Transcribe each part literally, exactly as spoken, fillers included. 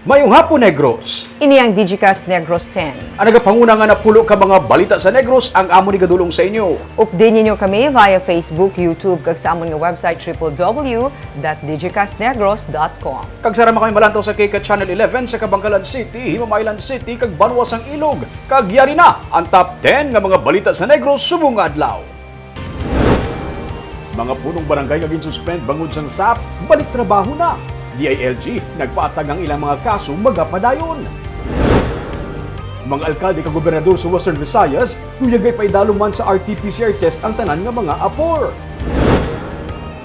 Mayong hapon, Negros! Ini ang Digicast Negros ten. Ang nagapanguna nga napulo ka mga balita sa Negros ang amon igadulong sa inyo. Update ninyo kami via Facebook, YouTube, kag sa amon nga website, triple W dot digicast negros dot com. Kag sarama kami malantaw sa K K Channel eleven sa Kabankalan City, Himamaylan City, kag Banwa sang Ilog. Kag yari na ang top ten nga mga balita sa Negros subong nga adlaw. Mga punong barangay nga ginsuspend bangod sang SAP, balik trabaho na. D I L G nagpaatag ang ilang mga kaso magapadayon. Mga alkalde kag gobernador sa Western Visayas, luyag nga ipaidalom man sa R T P C R test ang tanan nga mga apor.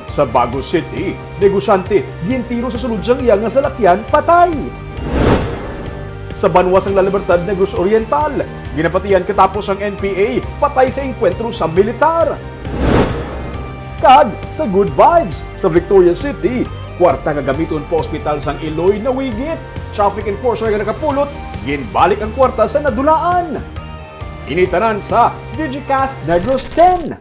Sa Bago City, negosyante gintiro sa sulod sang iya nga salakyan, patay. Sa banwa sang La Libertad, Negros Oriental, ginapatihan katapos ang N P A, patay sa engkwentro sa militar. Kag sa Good Vibes, sa Victoria City, kwarta nga gamiton pa ospital sang Iloy nawigit. Traffic enforcer nga nakapulot, ginbalik ang kwarta sa nadulaan. Ini tanan sa Digicast Negros ten.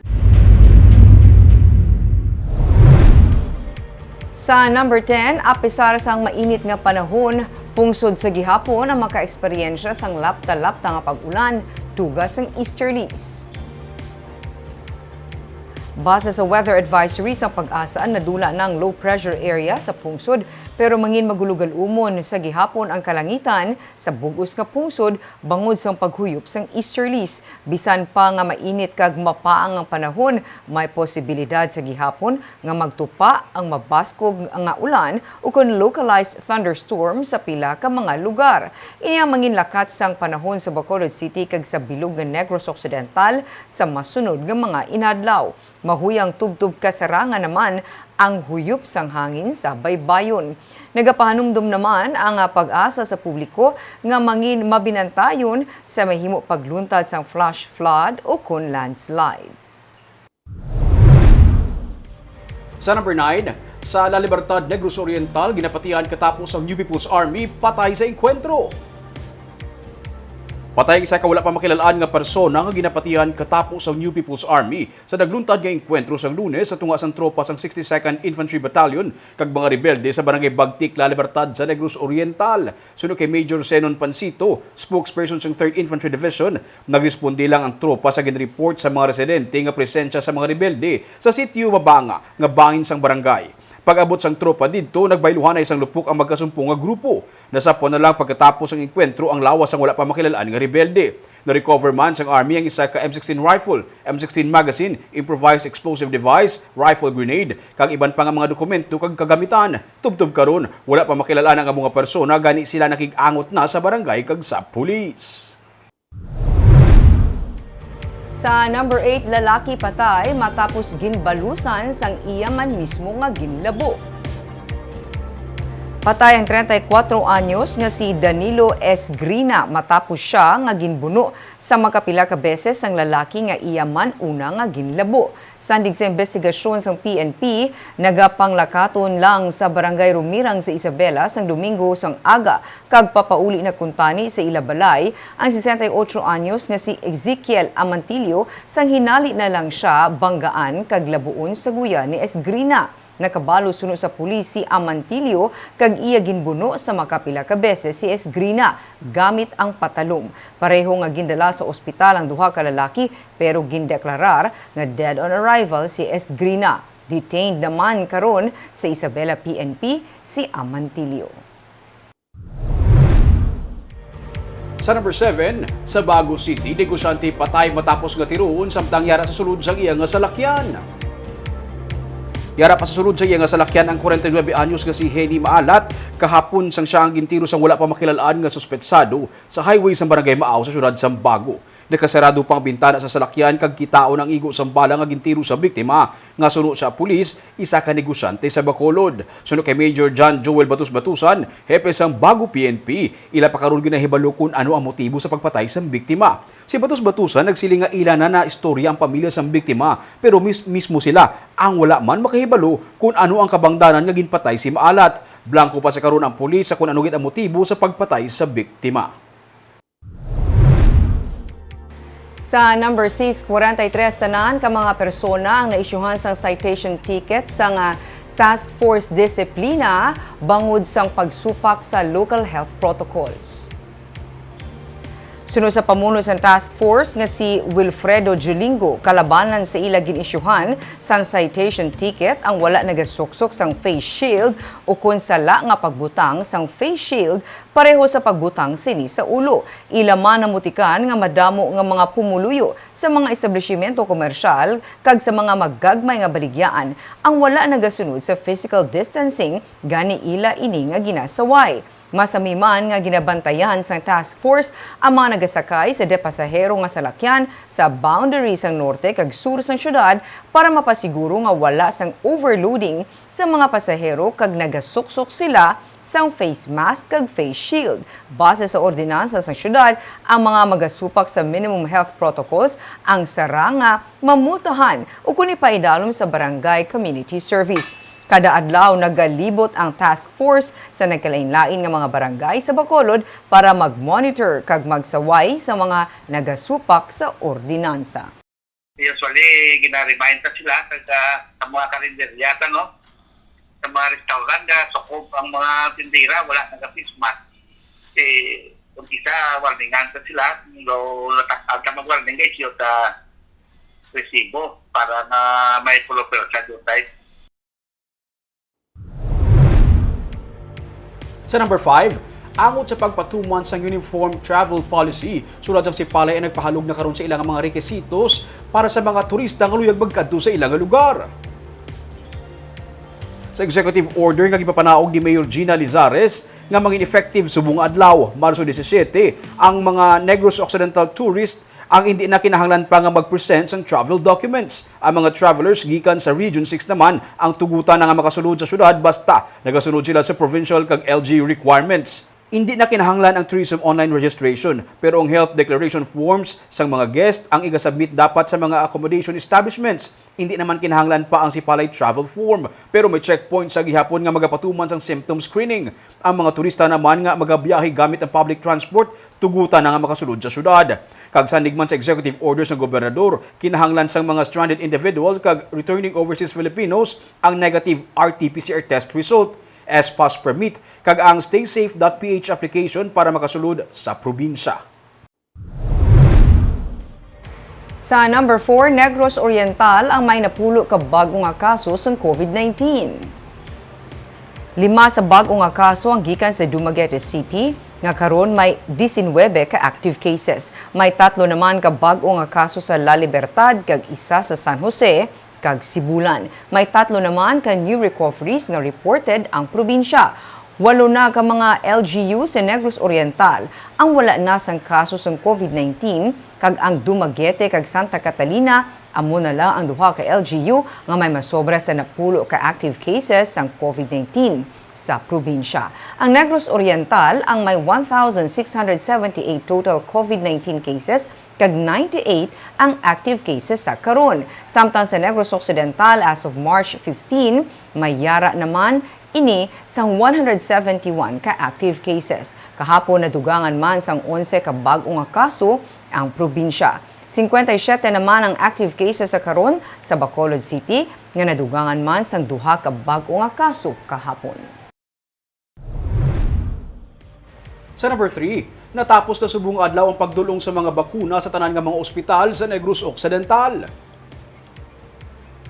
Sa number ten, apisar sang mainit nga panahon, pungsod sa gihapon ang makaeksperyensya sang lapta-lapta nga pag-ulan, dugang sang easterlies. Base sa weather advisory sang PAGASA, nadula na ang low pressure area sa pungsod, pero mangin magulogal-umon sa gihapon ang kalangitan sa bug-os nga pungsod bangod sang paghuyop sang easterlies. Bisan pa nga mainit kag mapaang ang panahon, may posibilidad sa gihapon nga magtupa ang mabaskog nga ulan ukon localized thunderstorm sa pila ka mga lugar. Ini ang mangin lakat sang panahon sa Bacolod City kag sa bilog nga Negros Occidental sa masunod nga mga inadlaw. Mahuyang tubtob kasarangan naman ang huyop sang hangin sa baybayon. Nagapahanumdom naman ang, ah, PAGASA sa publiko nga mangin mabinantayon sa mahimo pagluntad sang flash flood ukon landslide. Sa number nine, sa La Libertad, Negros Oriental, ginapatihan katapos ang New People's Army patay sa engkwentro. Patay ang isa ka wala pa makilal-an nga persona nga ginapatihan katapos ang New People's Army sa nagluntad nga engkwentro sang Lunes sa tunga sang tropa sang sixty-second Infantry Battalion kag mga rebelde sa Barangay Bagtik, La Libertad sa Negros Oriental. Suno kay Major Zenon Pansito, spokesperson sang Third Infantry Division, nagresponde lang ang tropa sa ginreport sa mga residente nga presensya sa mga rebelde sa Sitio Mabanga nga bangin sang barangay. Pag-abot sang tropa didto, nagbayluhanay sang lupok ang magkasumpong nga grupo. Nasapwan na lang pagkatapos ang engkwentro ang lawas sang wala pa makilal-an nga rebelde. Na-recover man sang army ang isa ka M sixteen rifle, M sixteen magazine, improvised explosive device, rifle grenade, kag iban pa nga mga dokumento kag kagamitan. Tubtob karon, wala pa makilal-an ang amo nga persona, gani sila nakig-angot na sa barangay kag sa pulis. Sa number eight, lalaki patay matapos ginbalusan sang iya man mismo nga ginlabo. Patay ang treinta y cuatro anyos nga si Danilo Esgrina matapos sia nga ginbuno sa makapila ka beses sang lalaki nga iya man una nga ginlabo. Sandig sa imbestigasyon sang P N P, nagapanglakaton lang sa Barangay Rumirang sa Isabela sang Domingo sang aga kag papauli na kuntani sa ila balay ang sesenta y ocho anyos nga si Ezekiel Amantillo, sang hinali na lang sia banggaan kag labuon sa guya ni Esgrina. Nakabalo suno sa pulis si Amantillo kag iya ginbuno sa makapila ka beses si Esgrina gamit ang patalom. Pareho nga gindala sa ospital ang duha ka lalaki, pero gindeklarar nga dead on arrival si Esgrina. Detained naman karon sa Isabela P N P si Amantillo. Sa number seven, sa Bago City, negosyante patay matapos nga tiroon samtang yara sa sulod sang iya nga salakyan. Yara pa sa sulod sa iya nga salakyan ang kwarenta y nuebe anyos nga si Henny Maalat kahapon sang siya ang gintiro sang wala pa makilal-an nga suspetsado sa highway sa Barangay Maaw sa siyudad sang Bago. Nakasarado pa ang bintana sa salakyan kag kitaon ang igo sang bala nga gintiro sa biktima, nga suno sa pulis, isa ka negosyante sa Bacolod. Suno kay Major John Joel Batus Batusan, hepe sang Bago P N P, ila pa karon ginahibalo kon ano ang motibo sa pagpatay sang biktima. Si Batus Batusan nagsiling nga ila na naistorya ang pamilya sang biktima, pero mis-, mismo sila ang wala man makahibalo kon ano ang kabangdanan nga ginpatay si Maalat. Blangko pa sa karon ang pulis sa kon ano gid ang motibo sa pagpatay sa biktima. Sa number six, kwarenta y tres tanan ka mga persona ang naisyuhan sang citation ticket sang, ah, Task Force disiplina bangod sang pagsupak sa local health protocols. Suno sa pamuno sang task force nga si Wilfredo Julingo, kalabanan sa ila gin-isyuhan sang citation ticket ang wala nagasuksok sang face shield ukon sala nga pagbutang sang face shield pareho sa pagbutang sini sa ulo. Ila man namutikan nga madamo nga mga pumuluyo sa mga establishimento komersyal kag sa mga magagmay nga baligyaan ang wala nagasunod sa physical distancing, gani ila ini nga ginasaway. Masami man nga ginabantayan sang task force ang mga nagasakay sa de pasahero nga salakyan sa boundary sang norte kag sur sang syudad para mapasiguro nga wala sang overloading sa mga pasahero kag nagasuksok sila sang face mask kag face shield. Base sa ordinansa sang syudad, ang mga magasupak sa minimum health protocols ang sarang nga mamultahan ukon ipaidalom sa barangay community service. Kada adlaw nagalibot ang task force sa nagkalain-lain nga mga barangay sa Bacolod para mag-monitor kag magsaway sa mga nagasupak sa ordinansa. Usually, gina-remind ta sila kag, ah, sa mga karinderya ta, no? Sa mga restaurant, ah, sukob ang mga tindera, wala nag-face mask. Eh, kung isa, warningan ta sila, lo, latak-, ang tamang warning, guys, yun sa resibo para na may pulupil sa dutay. Sa number five, angot sa pagpatuman sang Uniform Travel Policy, sulod sang Sipalay ang nagpahalog na karon sa ila nga mga rekisitos para sa mga turista nga luyag magkadto sa ila nga lugar. Sa executive order nga gipapanaog ni Mayor Gina Lizares nga mangin effective subong nga adlaw, Marso disisiete, ang mga Negros Occidental tourist ang hindi na kinahanglan pa nga mag-present sang travel documents. Ang mga travelers gikan sa Region six naman ang tugutan na nga makasulod sa syudad basta nagasunod sila sa provincial kag L G U requirements. Hindi na kinahanglan ang tourism online registration, pero ang health declaration forms sang mga guest ang igasubmit dapat sa mga accommodation establishments. Hindi naman kinahanglan pa ang Sipalay travel form, pero may checkpoint sa gihapon nga magapatuman sang symptom screening. Ang mga turista naman nga magabiyahe gamit ang public transport, tugutan na nga makasulod sa syudad. Kag sandig man sa executive order sang gobernador, kinahanglan sang mga stranded individuals kag returning overseas Filipinos ang negative R T P C R test result, S pass permit, kag ang stay safe dot P H application para makasulod sa probinsya. Sa number four, Negros Oriental ang may napulo ka bag-o nga kaso sang COVID nineteen. Lima sa bag-o nga kaso ang gikan sa Dumaguete City, nga karon may disinwebe ka active cases. May tatlo naman ka bag-o nga kaso sa La Libertad kag isa sa San Jose kag Sibulan. May tatlo naman ka new recoveries nga reported ang probinsya. Walo na ka mga L G U sa Negros Oriental ang wala na sang kaso sang COVID nineteen, kag ang Dumaguete kag Santa Catalina amo na lang ang duha ka L G U nga may masobra sa napulo ka active cases sang COVID nineteen sa probinsya. Ang Negros Oriental ang may one thousand six hundred seventy-eight total COVID nineteen cases kag ninety-eight ang active cases sa karon. Samtang sa Negros Occidental, as of March fifteen, may yara naman ini sang one hundred seventy-one ka active cases. Kahapon, nadugangan man sang onse ka bag-o nga kaso ang probinsya. Cincuenta y siete naman ang active cases sa karon sa Bacolod City, nga nadugangan man sang duha ka bag-o nga kaso kahapon. Sa number three, natapos na subong adlaw ang pagdul-ong sa mga bakuna sa tanan nga mga ospital sa Negros Occidental.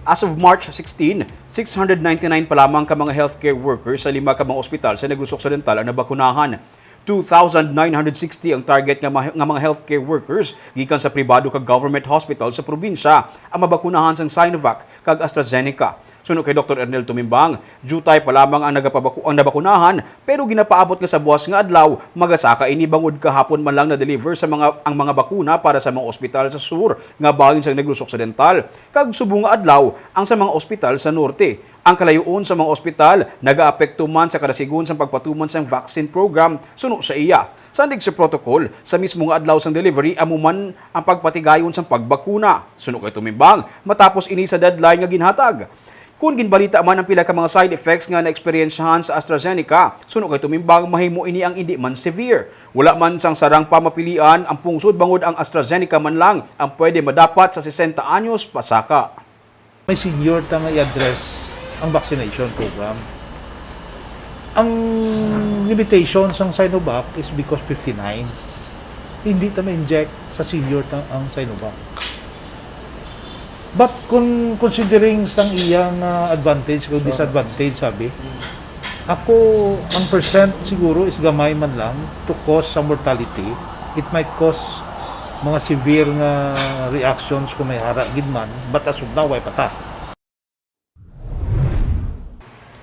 As of March sixteen, six hundred ninety-nine pa lamang ka mga healthcare workers sa lima ka mga ospital sa Negros Occidental ang nabakunahan. Two thousand nine hundred sixty ang target nga, ma-, nga mga healthcare workers gikan sa pribado kag government hospital sa probinsya ang mabakunahan sang Sinovac kag AstraZeneca. Suno kay Doktor Ernel Tumimbang, diutay pa lamang ang nagapabaku-, ang nabakunahan, pero ginapaabot nga sa buas nga adlaw magasaka ini bangod kahapon man lang na-deliver sa mga, ang mga bakuna para sa mga ospital sa sur nga bahin sa Negros Occidental, kag subong nga adlaw ang sa mga ospital sa norte. Ang kalayo-on sa mga ospital nagaapekto man sa kadasigon sang pagpatuman sang vaccine program suno sa iya. Sandig sa protocol, sa mismo nga adlaw sang delivery amo man ang pagpatigayon sang pagbakuna. Suno kay Tumimbang, matapos ini sa deadline nga ginhatag. Kun ginbalita man ang pila ka mga side effects nga naeksperyensyahan sa AstraZeneca, suno kay Tumimbang, mahimo ini ang indi man severe. Wala man sang sarang pa mapilian ang pungsod bangod ang AstraZeneca man lang ang pwede madapat sa sesenta anyos pasaka. May senior ta nga i-address. ang vaccination program. Ang limitation sang Sinovac is because fifty-nine. Hindi ta ma-inject sa senior ta ang Sinovac. But kung considering sang iyang, ah, advantage o disadvantage, sabi, ako, ang percent siguro is gamay man lang to cause sa mortality. It might cause mga severe nga reactions kung may ara gid man, but as of now, way pa ta.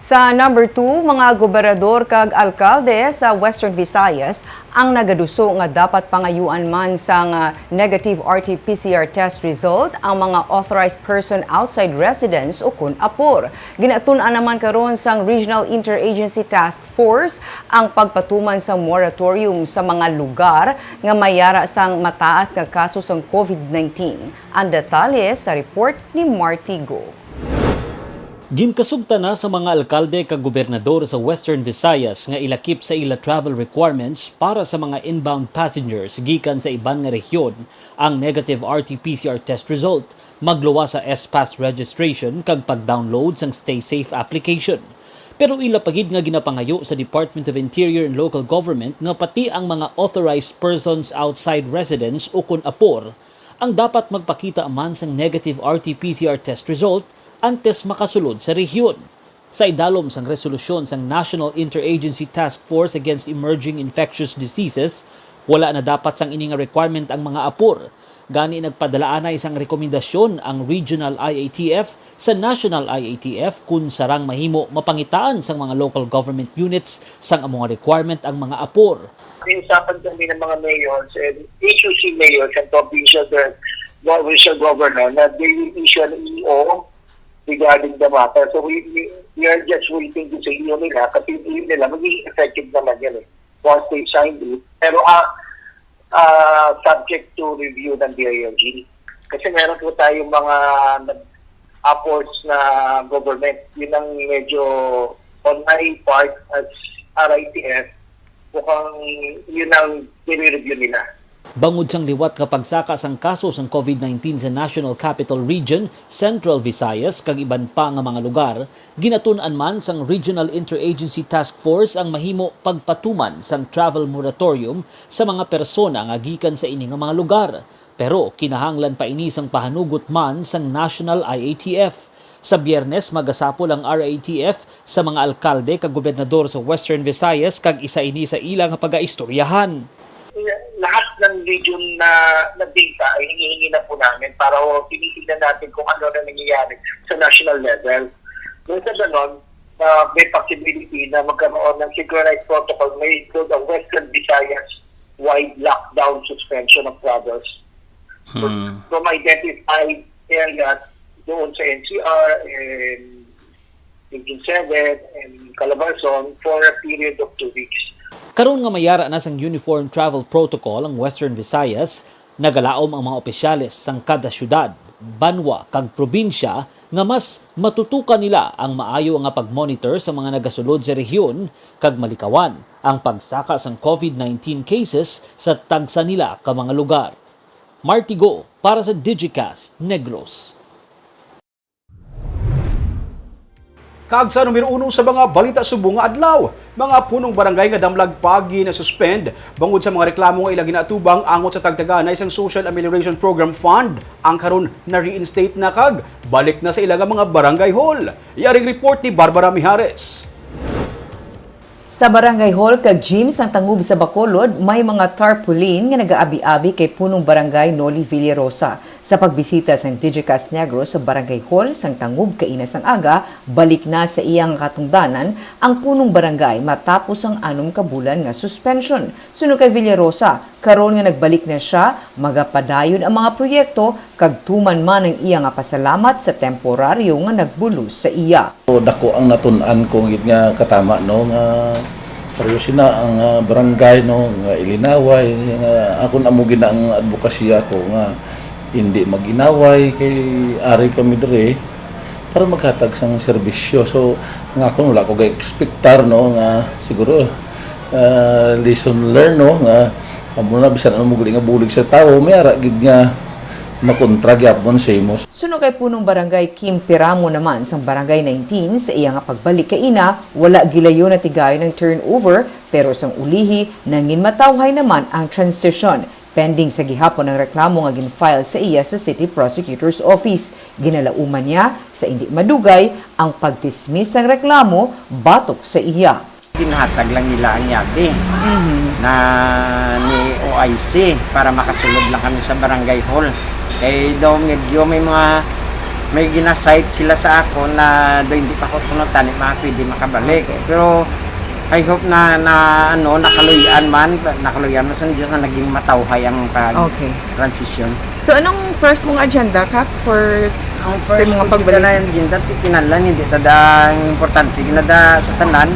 Sa number two, mga gobernador kag alkalde sa Western Visayas ang nagaduso nga dapat pangayuan man sang, ah, negative R T P C R test result ang mga authorized person outside residence ukon apor. Ginatun-an naman karon sang Regional Interagency Task Force ang pagpatuman sang moratorium sa mga lugar nga may ara sang mataas nga kaso sang COVID nineteen. Ang detalye sa report ni Marty Go. Ginkasugtan na sa mga alkalde kag gobernador sa Western Visayas nga ilakip sa ila travel requirements para sa mga inbound passengers gikan sa iban nga rehiyon ang negative R T P C R test result, magluwas sa S-Pass registration kag pag-download sang Stay Safe application. Pero ila pa gid nga ginapangayo sa Department of Interior and Local Government nga pati ang mga authorized persons outside residence ukon apor ang dapat magpakita man sang negative R T P C R test result antes makasulod sa rehiyon. Sa idalom sang resolusyon sang National Interagency Task Force Against Emerging Infectious Diseases, wala na dapat sang ini nga requirement ang mga apor. Gani nagpadala anay sang rekomendasyon ang Regional I A T F sa National I A T F kun sarang mahimo mapangitaan sang mga local government units sang amo nga requirement ang mga apor. May usapan kami ng mga mayors and H O C mayors and provincial, provincial governor na they will issue an E O regarding the matter. So we, we, we are just waiting to sa E O nila kasi yung E O nila, magiging effective naman yan eh, once they sign it. Pero ah, ah, subject to review ng D I L G. Kasi meron po tayong mga nag-apport na government. Yun ang medyo on my part as R I T F, mukhang yun ang nire-review nila. Bangod sang liwat nga pagsaka sang kaso sang COVID nineteen sa National Capital Region, Central Visayas kag iban pa nga mga lugar, ginatun-an man sang Regional Interagency Task Force ang mahimo pagpatuman sang travel moratorium sa mga persona nga gikan sa ini nga mga lugar. Pero kinahanglan pa ini sang pahanugot man sang National I A T F. Sa Biyernes, magasapol ang R I T F sa mga alkalde kag gobernador sa Western Visayas kag isa ini sa ila nga pagaistoryahan. Lahat ng region na na data ay hinihingi na po namin para tinitingnan natin kung ano na nangyayari sa national level. Nung sa ganon, uh, may possibility na magkaroon ng synchronized protocol may include ang Western Visayas wide lockdown suspension of travels hmm. from identified areas doon sa N C R and Region seven and Calabarzon for a period of two weeks. Karon nga may ara na sang Uniform Travel Protocol ang Western Visayas, nagalaom ang mga opisyales sang kada syudad, banwa kag probinsya nga mas matutukan nila ang maayo nga pag-monitor sa mga nagasulod sa rehiyon kag malikawan ang pagsaka sang COVID nineteen cases sa tagsa nila ka mga lugar. Marty Go para sa Digicast Negros. Kag sa numero uno sa mga balita subong nga adlaw, mga punong barangay nga damlag pa ginasuspend bangod sa mga reklamo nga ila ginaatubang angot sa tagtaganay sang Social Amelioration Program Fund, ang karon na-reinstate na kag balik na sa ila nga mga barangay hall. Yaring report ni Barbara Mijares. Sa Barangay Hall kag Gym sang Tangub sa Bacolod, may mga tarpaulin nga nagaabi-abi kay Punong Barangay Noli Villarosa. Sa pagbisita sang Digicast Negros sa Barangay Hall sang Tangub kaina sang aga, balik na sa iya nga katungdanan ang Punong Barangay matapos ang anom ka bulan nga suspension. Suno kay Villarosa, karon nga nagbalik na sia, magapadayon ang mga proyekto kag tuman man ang iya nga pasalamat sa temporaryo nga nagbulos sa iya. So, dako ang natun-an ko gid nga katama, no, nga pareho sina ang, ah, barangay, no, nga ilinaway, nga ako na mo gid ang advokasya ko nga hindi mag-inaway kay ari kami diri para maghatag sang serbisyo. So, nga ako wala ko ga-expectar, no, nga siguro, ah, lesson learned, no, nga amo na bisan ano mo gali nga bulig sa tawo, may ara gid nga Makontra gyapon sa imo. Suno kay Punong Barangay Kim Piramo naman sang Barangay nineteen, sa iya nga pagbalik kaina, wala gilayon natigayon ang turnover, pero sang ulihi, nanginmatawhay naman ang transition. Pending sa gihapon ang reklamo nga gin-file sa iya sa City Prosecutor's Office. Ginalauman niya sa indi madugay ang pag-dismiss sang reklamo batok sa iya. Ginhatag lang nila ang yabi na ni O I C para makasulod lang kami sa barangay hall. Kay daw medyo may mga may ginasight sila sa ako na daw hindi pa ko kuno tani mga pwede makabalik. Pero I hope na, na ano, nakaluyan man, nakaluyan man sa Diyos na naging matawhay ang pag Okay. transition. So, anong first mong agenda, Kap, for Ang sa first mga ko pagbalik? Kita na yung gindat, kinahanglan hindi tada ang importante, ginada sa tanan,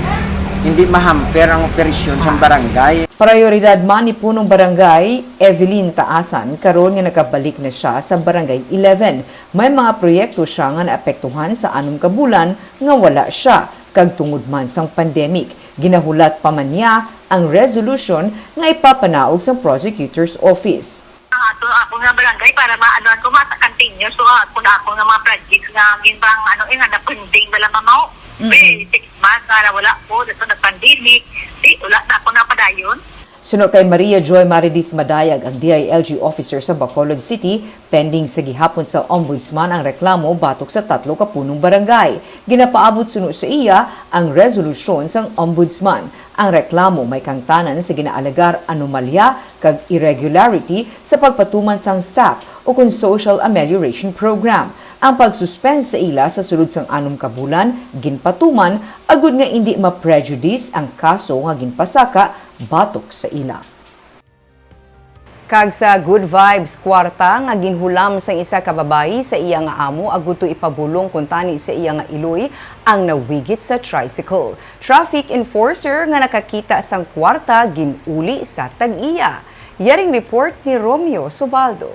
hindi mahamper ang operasyon sa barangay. Prioridad man ni Punong Barangay Evelyn Taasan karon nga nakabalik na siya sa Barangay eleven. May mga proyekto siya nga naapektuhan sa anom ka bulan nga wala siya, kag tungod man sang pandemic, ginahulat pa man niya ang resolution nga ipapanaog sang prosecutor's office. Ang ato, ako nga barangay para maanuan ko, ma-continue. So, ah, kung ako nga mga projects nga ginbang, ano, eh, nga na-pending bala, mamaw. Eh, six months nga wala ko, dito nag-pandemic. Di, wala na ako napadayon. Suno kay Maria Joy Maridith Madayag, ang D I L G officer sa Bacolod City, pending sa gihapon sa Ombudsman ang reklamo batok sa tatlo ka punong barangay. Ginapaabot suno sa iya ang resolusyon sang Ombudsman. Ang reklamo may kangtanan sa ginaalegar anomalya kag irregularity sa pagpatuman sang SAP ukon Social Amelioration Program. Ang pag-suspend sa ila sa sulod sang anom ka bulan ginpatuman agud nga indi ma-prejudice ang kaso nga ginpasaka batok sa ila. Kag sa Good Vibes Kwarta nga ginhulam sang isa ka babayi sa iya nga amo agud to ipabulong kuntani sa iya nga iloy ang nawigit sa tricycle. Traffic enforcer nga nakakita sang kwarta gin-uli sa tag-iya. Yaring report ni Romeo Subaldo.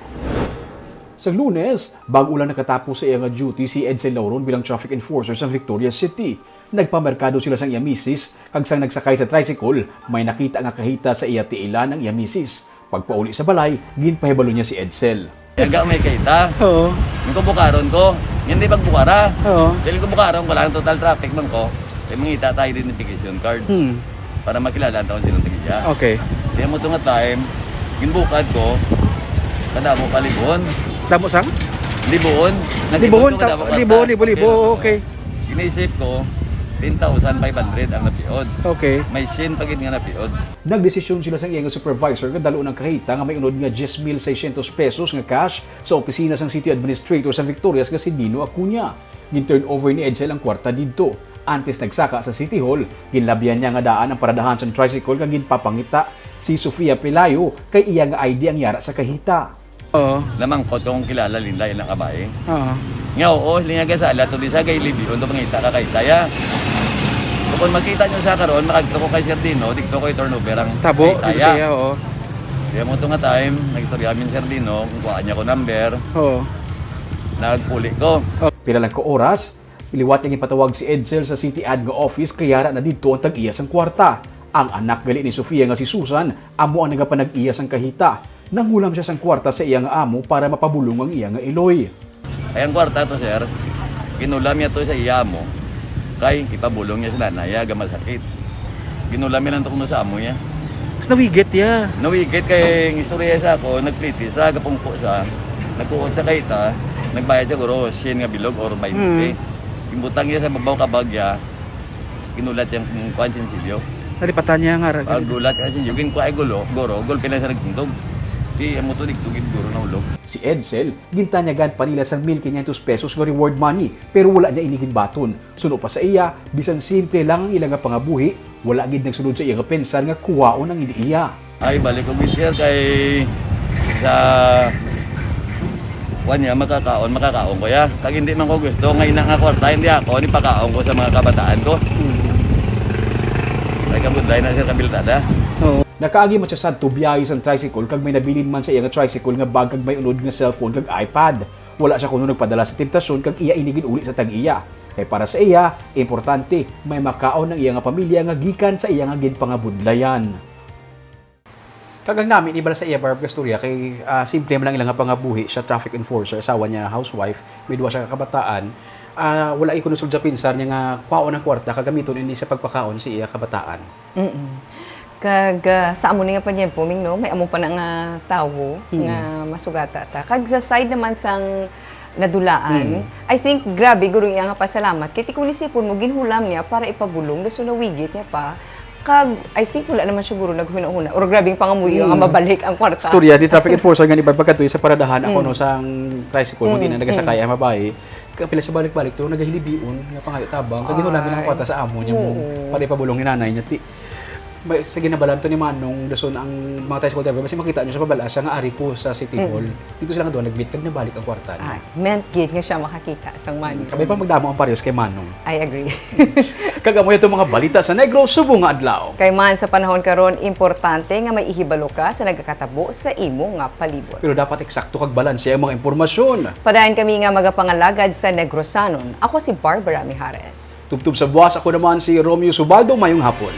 Sa Lunes, bago lang nakatapos sa iya nga duty si Edsel Lauron bilang traffic enforcer sa Victoria City. Nagpamerkado sila sang iya misis, kag sang nagsakay sa tricycle, may nakita nga kahita sa iya tiilan ang iya misis. Pagpauli sa balay, ginpahibalo niya si Edsel. Yaga may kaita. Oo. Yung kabukaron ko. Yan di pagbukara. Oo. Dahil kabukaron ko lang, total traffic man ko. Kaya mangita tayo identification card. Hmm. Para makilala ang taon silang tagiya. Okay. Kaya mo ito nga time, ginbukad ko, kadamo ka libuon. Damo sang? Libuon. Libuon, Nagtipon ko, kadamo ka libuon, ta-, libo, libo, libuon. Okay. Inisip ko, ten thousand five hundred ang napiod. Okay. May shin pagid nga napiod. Nagdesisyon sila sang iya nga supervisor nga dalo ng kahita nga may unod nga diyes mil seiscientos pesos nga cash sa opisina sang City Administrator sa Victorias nga si Dino Acuña. Gin-turn over ni Edsel ang kwarta didto. Antes nagsaka sa City Hall, ginlabyan niya nga daan ang paradahan sang tricycle nga ginpapangita si Sofia Pelayo kay iya nga I D ang yara sa kahita. Oo. Namangkot kung kilala nila ilang kabae. Oo. Nga oo, lingaga sa ala, tuloy sa gay libion, to mangita ka kay Taya. So, kung makita nyo sa karon, makagto ko kay Sir Dino, dito ko i-turnover ang Tabo, kay dito Taya. Siya, oo. Kaya mo to nga time, nag-istorya kami ni Sir Dino, kung kuha niya ko number, Oo. nagpuli ko. Pila lang ka oras, liwat nga ginpatawag si Edsel sa City Ad nga office kay yara na didto ang tag-iya sang kwarta. Ang anak gali ni Sofia nga si Susan amo ang nagapanag-iya sang kahita. Nanghulam siya sang kwarta sa iya nga amo para mapabulong ang iya nga iloy. Ay, ang kwarta to, sir, ginulam niya to sa iya mo. Kay ipabulong niya sa nanay, aga masakit. Ginulam niya lang to kuno sa amo niya. Mas nawigit ya. Nawigit kay ang istorya sa ako, nagpliti sa gapungko sa, nagkuot sa kaita, nagbayad sa guro, shin nga bilog or bainte. Mm. Gimbutang niya sa babaw kabag ya, ginulat yang kuan sinsilyo. Nalipatan niya nga. Pag gulat ka sinsilyo, ginkuha ay gulo, guro, gulpi lang sa nagtindog. Di amo to, digtugid guro na ulog. Si Edsel, gintanyagan pa nila sang mil quinientos pesos nga reward money, pero wala niya ini ginbaton. Suno pa sa iya, bisan simple lang ang ila nga pangabuhi, wala gid nagsulod sa iya nga pensar nga kuwaon ang ini iya. Ay, balik ko gid, sir, kay sa kuan niya, makakaon, makakaon ko ya. Kag hindi man ko gusto nga ina nga kwarta, hindi ako, ni pakaon ko sa mga kabataan ko. Ay, kabudlay na, sir, kabiltada. Oo. Nakaagi man siya sadto biyahe sang tricycle kag may nabilin man sa iya nga tricycle nga bag kag may unod nga cellphone kag iPad. Wala siya kuno nagpadala sa temptasyon kag iya ini gin-uli sa tag-iya. Kay para sa iya, importante may makaon ang iya nga pamilya nga gikan sa iya nga ginpangabudlayan. Kag ang nami ni bala sa iya, Barb, nga istorya kay, ah, simple man lang ila nga pangabuhi, siya traffic enforcer, asawa niya housewife, may duha siya ka kabataan. Ah, wala gid kuno sila sa pinsar niya nga kwaon ang kwarta kag gamiton ini sa pagpakaon sa iya kabataan. Mm-mm. Kag ah, sa amo ni nga panyempo, Ming, no, may amo pa na nga tawo Mm. nga masugata ta. Kag sa side naman sang nadulaan, Mm. I think grabe guro iya nga pasalamat. Kay ti kung isipon mo, ginhulam niya para ipabulong, dason nawigit niya pa. Kag I think wala naman siguro naghuna-huna. Or grabe ang pangamuyo nga Mm. mabalik ang kwarta. Istorya ni traffic enforcer nga ni Barb pagkadto sa paradahan ako Mm. no sang tricycle mo Mm, din na nagasakay mm. ang babae. Kapila sa balik-balik to nagahilibion nga pangayo tabang kag ginhulam ang Ay. kwarta sa amo niya mo Oo. para ipabulong ni nanay niya. Ti, may, sa ginabalan to ni Manong dason ang mga tricycle driver, basi makita niyo sa pabalaas siya nga ari ko sa City Mm. Hall. Dito sila nga duha nag-meet kag nabalik ang kwarta niya. Ay, meant gid nga siya makakita sang money. Kabay pa magdamo ang parehas kay Manong. I agree. Kag amo itong mga balita sa Negros subong nga adlaw. Kay man sa panahon karon, importante nga may ihibalo ka sa nagakatabo sa imo nga palibot. Pero dapat eksakto kag balanse ang mga impormasyon. Padayon kami nga magapangalagad sa Negrosanon. Ako si Barbara Mijares. Tubtob sa buwas, ako naman si Romeo Subaldo. Mayong hapon.